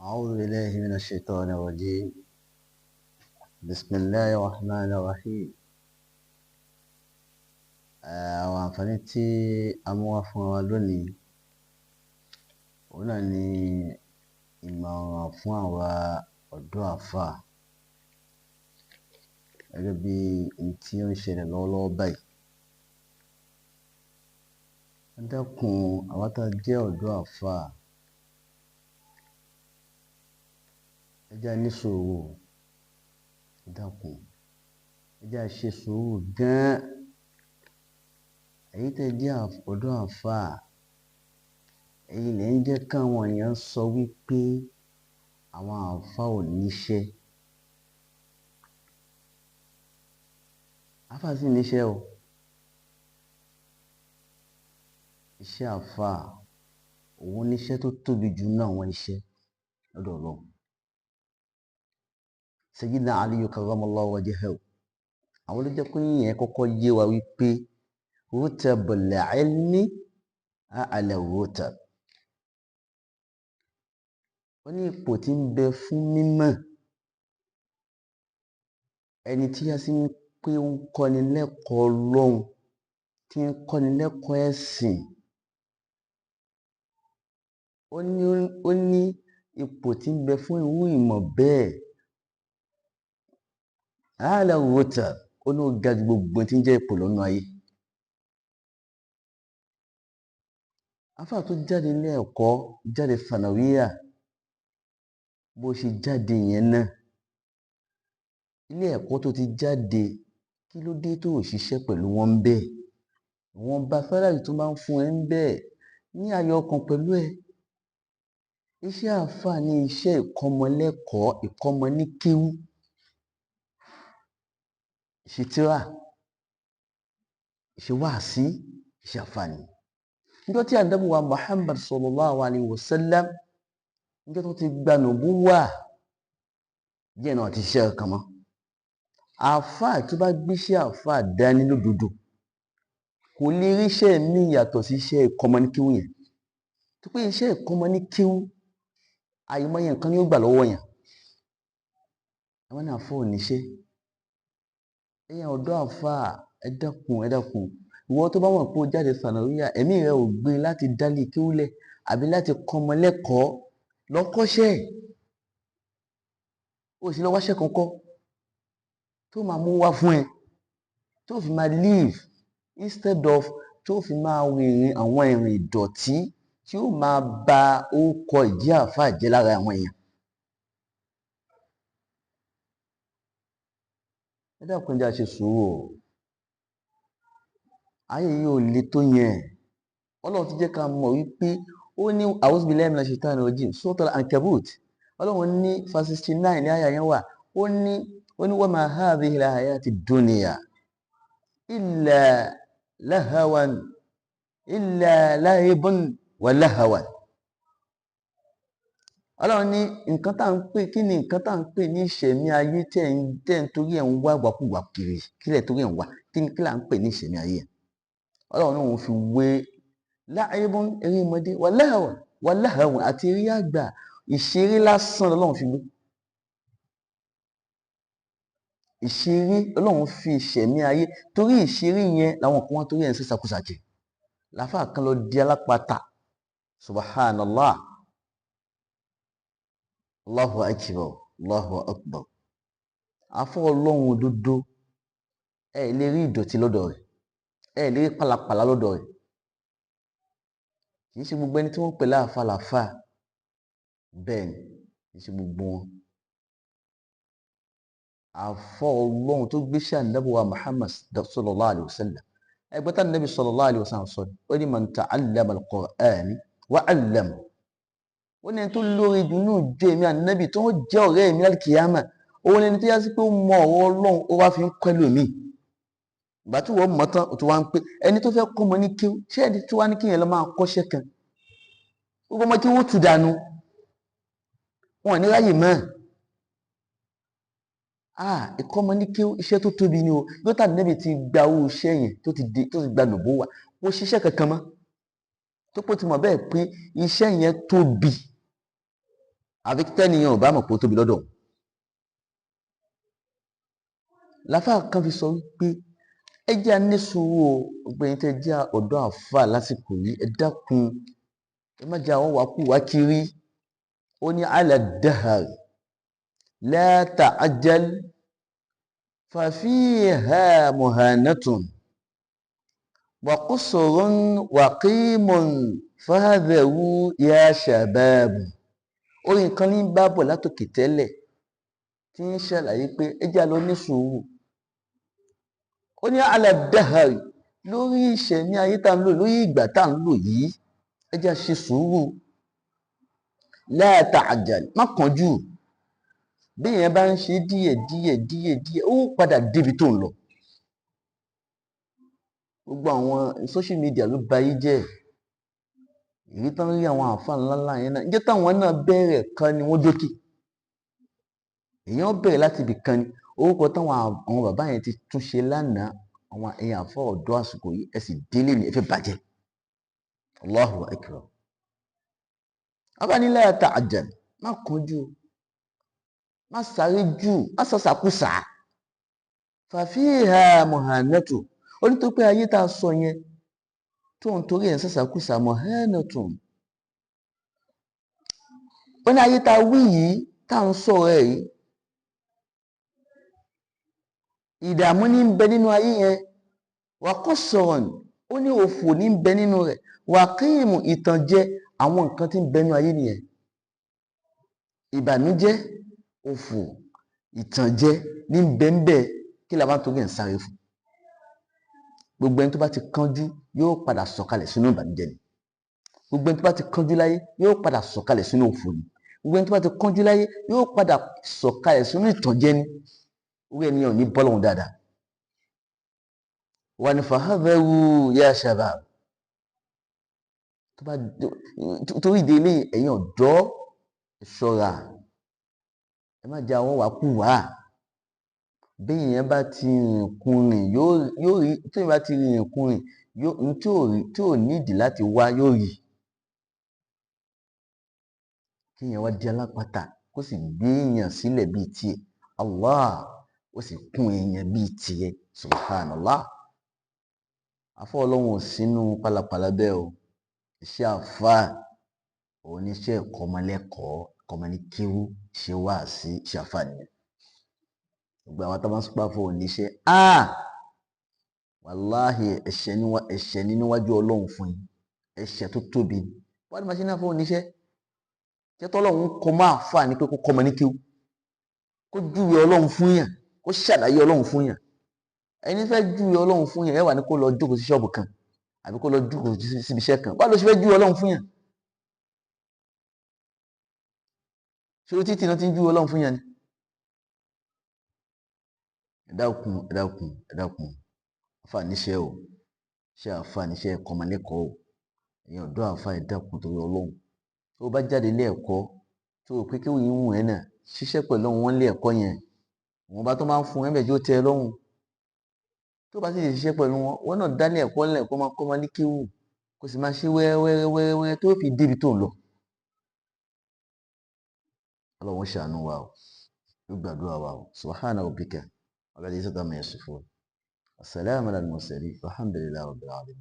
أعوذ بالله من الشيطان الرجيم. بسم الله الرحمن الرحيم. Àwọn àǹfààní tí a mú wá fún wa lónìí, òun náà ni ìmọ̀ràn fún àwa ọ̀dọ́ àfáà gẹ́gẹ́ bí n tí ó ń ṣẹlẹ̀ lọ́wọ́lọ́wọ́ báyìí. Ẹ dákun, àwa tá a jẹ́ ọ̀dọ́ àfáà, ẹ jẹ́ á ní sùúrù, ẹ dákun, ẹ jẹ́ á ṣe sùúrù gan-an. Ẹ̀yin tẹ́ ẹ jẹ́ ọ̀dọ́ àfáà, ẹ̀yin lẹ̀ ń jẹ́ káwọn èèyàn sọ wípé àwọn àfáà ò níṣẹ́. Àfáà sì níṣẹ́ o. Iṣẹ́ àfáà, òun níṣẹ́ tó tóbi jù nínú àwọn iṣẹ́ lọ́dọ̀ Ọlọ́run. Sayyidina Aliyu karramallahu wajhahu, àwọn ló jẹ́ pé ìyẹn kọ́kọ́ yé wa wípé rutabul ilmi a'la rutab. Ó ní ipò tí ń bẹ fún mímọ̀. Ẹni tí a sì ń pé ó ń kọ́ni lẹ́kọ̀ọ́ Ọlọ́run, tí ń kọ́ni lẹ́kọ̀ọ́ ẹ̀sìn. Ó ní ipò tí ń bẹ fún irú ìmọ̀ bẹ́ẹ̀. A'la rutab, ó ní ó ga ju gbogbo tí ń jẹ́ ipò lọ́nà ayé. Àfáà tó jáde ilé ẹ̀kọ́, jáde thanawiya, bó ṣe jáde yẹn náà, ilé ẹ̀kọ́ tó ti jáde, kí ló dé tó ò ṣiṣẹ́ pẹ̀lú wọn bẹ́ẹ̀? Wọ́n bá sálárì tó máa ń fún ẹ ń bẹ́ẹ̀ ní ayọ̀ ọkàn pẹ̀lú ẹ. Iṣẹ́ àfáà ní iṣẹ́ ìkọ́mọlẹ́kọ̀ọ́, ìkọ́mọ ní kéwú, ìṣe tírà, ìṣe wáàsí, iṣẹ́ àfáà ni. Níjọ́ tí Ànábì wa Muhammad sallallahu alayhi wa sallam, níjọ́ tó ti gba nùbúwà, díẹ̀ náà ti ṣiṣẹ́ kan mọ́. Àfáà tó bá gbéṣẹ́ àfáà dání lódodo, kò lè ríṣẹ́ míì yàtọ̀ sí iṣẹ́ ìkọ́mọ ní kéwú yẹn. Tó pé iṣẹ́ ìkọ́mọ ní kéwú, àìmọye nǹkan ni ó gbà lọ́wọ́ yẹn. Àwọn náà àfáà ò níṣẹ́. Ẹ̀yin ọ̀dọ́ àfáà, ẹ dákun, ẹ dákun. Ìwọ tó bá mọ̀ pé o jáde thanawiya, ẹ̀mí rẹ ò gbé láti dálé kéwú lẹ̀ àbí láti kọ́mọ lẹ́kọ̀ọ́, lọ kọ́ṣẹ́. O sì lọ wáṣẹ́ kan kọ́ tó máa mú wá fún ẹ, tó fi máa live instead of tó fi máa rìnrìn àwọn ìrìn ìdọ̀tí tí ó máa ba orúkọ ìjẹ́ àfáà jẹ́ lára àwọn èèyàn. Ẹ dákun, ẹ jẹ́ á ṣe sùúrù o. Ayé yìí ò le tó yẹn. Ọlọ́run ti jẹ́ ká mọ̀ wípé ó ní a'udhu billahi minash shaitani rajim, Suratul Ankabut. Ọlọ́run ní verse 69 ní àyà yẹn wà. Ó ní wa ma hadhihi al-hayati dunya illa lahawan illa lahibun wa lahawan. Ọlọ́run ní nǹkan tá à ń pè, kí ni nǹkan tá à ń pè ní ìṣẹ̀mí ayé tẹ̀ ń torí ẹ̀ ń wá ìwàkuwà kiri, kílẹ̀ torí ẹ̀ ń wá, kí ni kí là ń pè ní ìṣẹ̀mí ayé ẹ̀? Ọlọ́run ní òun fi wé láìbùn eré ọmọdé wa lahawan wa lahawan àti eré àgbà, ìṣeré lásán lọ́lọ́run fi wé. Ìṣeré Ọlọ́run fi ìṣẹ̀mí ayé, torí ìṣeré yẹn làwọn kan wá torí ẹ̀ ń ṣe ṣàkóso. Làfáà kan lọ di alápatà. Subhanallah. Allahu akbar, Allahu akbar. Àfọ́ Ọlọ́run òdodo, ẹ lè rí ìdọ̀tí lọ́dọ̀ rẹ̀, ẹ lè rí pálapàla lọ́dọ̀ rẹ̀. Kì í ṣe gbogbo ẹni tí wọ́n ń pè láàfáà làfáà. Bẹ́ẹ̀ ni, kì í ṣe gbogbo wọn. Àfọ́ Ọlọ́run tó gbéṣẹ́ Ànábì wa Muhammad sallallahu alayhi wa sallam. Ẹgbẹ́ tá Ànábì sallallahu alayhi wa sallam sọ, ó ní man ta'allama al-Qur'an wa 'allamahu. Ó ní ẹni tó lórí jù nínú ìjọ èmi Ànábì tó ń jẹ́ ọ̀rẹ́ mi lálùkìyámà, òun ni ẹni tó yá sí pé ó mọ ọ̀rọ̀ Ọlọ́run, ó wá fi ń kọ́ ẹlòmíì. Ìgbà tí wọ́n mọ̀ tán, ó tún wá ń pé ẹni tó fẹ́ kọ́ ọmọ ní kéwú, ṣé ẹni tó wá ní kéèyàn lọ máa kọ́ṣẹ́ kan? Gbogbo ọmọ kí wọ́n tú dànù, wọn ò ní ráyè mọ́. Ìkọ́ ọmọ ní kéwú, iṣẹ́ tó tóbi ni o. Dókítà Ànábì ti gba owó iṣẹ́ yẹn tó ti gba nùbúwà, kò ṣiṣẹ́ kankan mọ́. Tó pé ó ti mọ̀ bẹ́ẹ̀ pé iṣẹ́ yẹn tóbi. Àfi tẹ́niyàn ò bá mọ̀ pé ó tóbi lọ́dọ̀ òun. Láfáà kan fi sọ wípé ẹ jẹ́ a ní sùúrù o, gbogbo ẹ̀yin tẹ́ jẹ́ ọ̀dọ́ àfáà lásìkò yìí, ẹ dákun, ẹ má jẹ́ àwọn wàkú wá kiri. Ó ní ala dahar la ta'ajjal fafiha muhanatun wa qusurun wa qimun fahadharu ya shababu. Orin kan ní bá bọ̀ látòkè tẹ́lẹ̀ tí ń ṣàlàyé pé ẹ jẹ́ a lọ ní sùúrù. Ó ní ala dahari, lórí ìṣẹ̀mí ayé tá à ń lò, lórí ìgbà tá à ń lò yìí, ẹ jẹ́ a ṣe sùúrù. La ta'ajjal, má kánjú. Bí èèyàn bá ń ṣe díẹ̀ díẹ̀ díẹ̀ díẹ̀, ó padà débi tó ń lọ. Gbogbo àwọn social media ló ba ayé jẹ́. Èyí tán rí àwọn àǹfààní ńláńlá yẹn náà, ǹjẹ́ táwọn náà bẹ̀rẹ̀ kan ni wọ́n dókè. Èèyàn bẹ̀rẹ̀ láti ibì kan ni. Orúkọ táwọn àwọn bàbá yẹn ti tún ṣe lánàá, àwọn èèyàn àfọ ọ̀dọ́ àsìkò yìí, ẹ sì délé ni ẹ fẹ́ bàjẹ́. Allahu akbar. Abá ní la ta'ajjal, má kánjú, má sáré jù, má sàṣàkúsà. Fafiha muhanatu. Ó ní tó pé ayé tá a sọ yẹn tó ń torí ẹ̀ ń sàṣàkúsà muhanatun. Ó ní ayé tá a wí yìí tá à ń sọ̀rọ̀ ẹ̀ yìí, ìdààmú ní ń bẹ nínú ayé yẹn. Wa qusrun, ó ní òfò ní ń bẹ nínú rẹ̀. Wa qimu, ìtànjẹ, àwọn nǹkan tí ń bẹ nínú ayé nìyẹn. Ìbànújẹ́, òfò, ìtànjẹ ní ń bẹ ń bẹ. Kí la bá ń torí ẹ̀ ń sáré fún? Gbogbo ẹni tó bá ti kánjú yóò padà sọ̀kalẹ̀ sínú ìbànújẹ́ ni. Gbogbo ẹni tó bá ti kánjú láyé yóò padà sọ̀kalẹ̀ sínú òfò ni. Gbogbo ẹni tó bá ti kánjú láyé yóò padà sọ̀kalẹ̀ sínú ìtànjẹ ni. Orí ẹni ò ní bọ́ lọ́hùn dáadáa. Wà ní fahadharu ya shabab. Tó bá torí ìdí eléyìí, ẹ̀yin ọ̀dọ́ ẹ ṣọ́ra, ẹ má jẹ́ àwọn wàkú wá. Bí èèyàn bá ti rìn kùnrin yóò rí, tí èèyàn bá ti rìn kùnrin yóò ní tí ò nídìí láti wá yóò rí. Kí èèyàn wá di alápatà kó sì gbé èèyàn sílẹ̀ bíi tiẹ̀. Allah, ó sì kún èèyàn bíi tiẹ̀. Subhanallah. Àfọ́ Ọlọ́run ò sínú pálapàla bẹ́ẹ̀ o. Iṣẹ́ àfáà òun ní iṣẹ́ ìkọ́mọlẹ́kọ̀ọ́, ìkọ́mọlékéwú, ṣe wáàsí, iṣẹ́ àfáà nìyẹn. Gbogbo àwọn tó bá ń sọpá fún oníṣẹ́, wàláhì ẹ̀ṣẹ̀ ní níwájú Ọlọ́run fún yín, ẹ̀ṣẹ̀ tó tóbi. Wọ́n ní màṣínà fún oníṣẹ́. Ṣé tọ́lọ́run kọ́ máa fà ní pé kó kọ́mọ ní kéwú, kó júwe Ọlọ́run fún yàn, kó ṣàlàyé Ọlọ́run fún yàn. Ẹni fẹ́ júwe Ọlọ́run fún yàn, ẹ wà ní kó lọ jókòó sí ṣọ́ọ̀bù kan àbí kó lọ jókòó síbi iṣẹ́ kan. Báwo ló ṣe fẹ́ júwe Ọlọ́run fún yàn? Ṣé o títí náà ti ń júwe Ọlọ́run fún yàn ni? Ẹ dákun, ẹ dákun, ẹ dákun. Àfáà níṣẹ́ o. Ṣé àfáà níṣẹ́ ìkọ́mọlẹ́kọ̀ọ́ o? Ẹ̀yin ọ̀dọ́ àfáà ẹ dákun torí Ọlọ́run. Tó o bá jáde ilé ẹ̀kọ́, tó o pé kéwì ń wù ẹ́ náà, ṣiṣẹ́ pẹ̀lú wọn ilé ẹ̀kọ́ yẹn. Wọ́n bá tó máa ń fún ẹ bẹ́ẹ̀ jó tẹ́ ẹ lọ́rùn. Tó o bá sì lè ṣiṣẹ́ pẹ̀lú wọn, wọ́n náà dá ilé ẹ̀kọ́ ńlẹ̀ kó máa kọ́ máa ní kéwù, kó sì máa ṣe wẹ́rẹ́ wẹ́rẹ́ wẹ́rẹ́ tó fi débi tó ń lọ. Ọlọ́run ṣàánú wa o. Yóò gbàdúrà wa o. Subhana rabbika rabbil izzati amma yasifun. Assalamu ala al-mursalin. Walhamdulillahi rabbil alamin.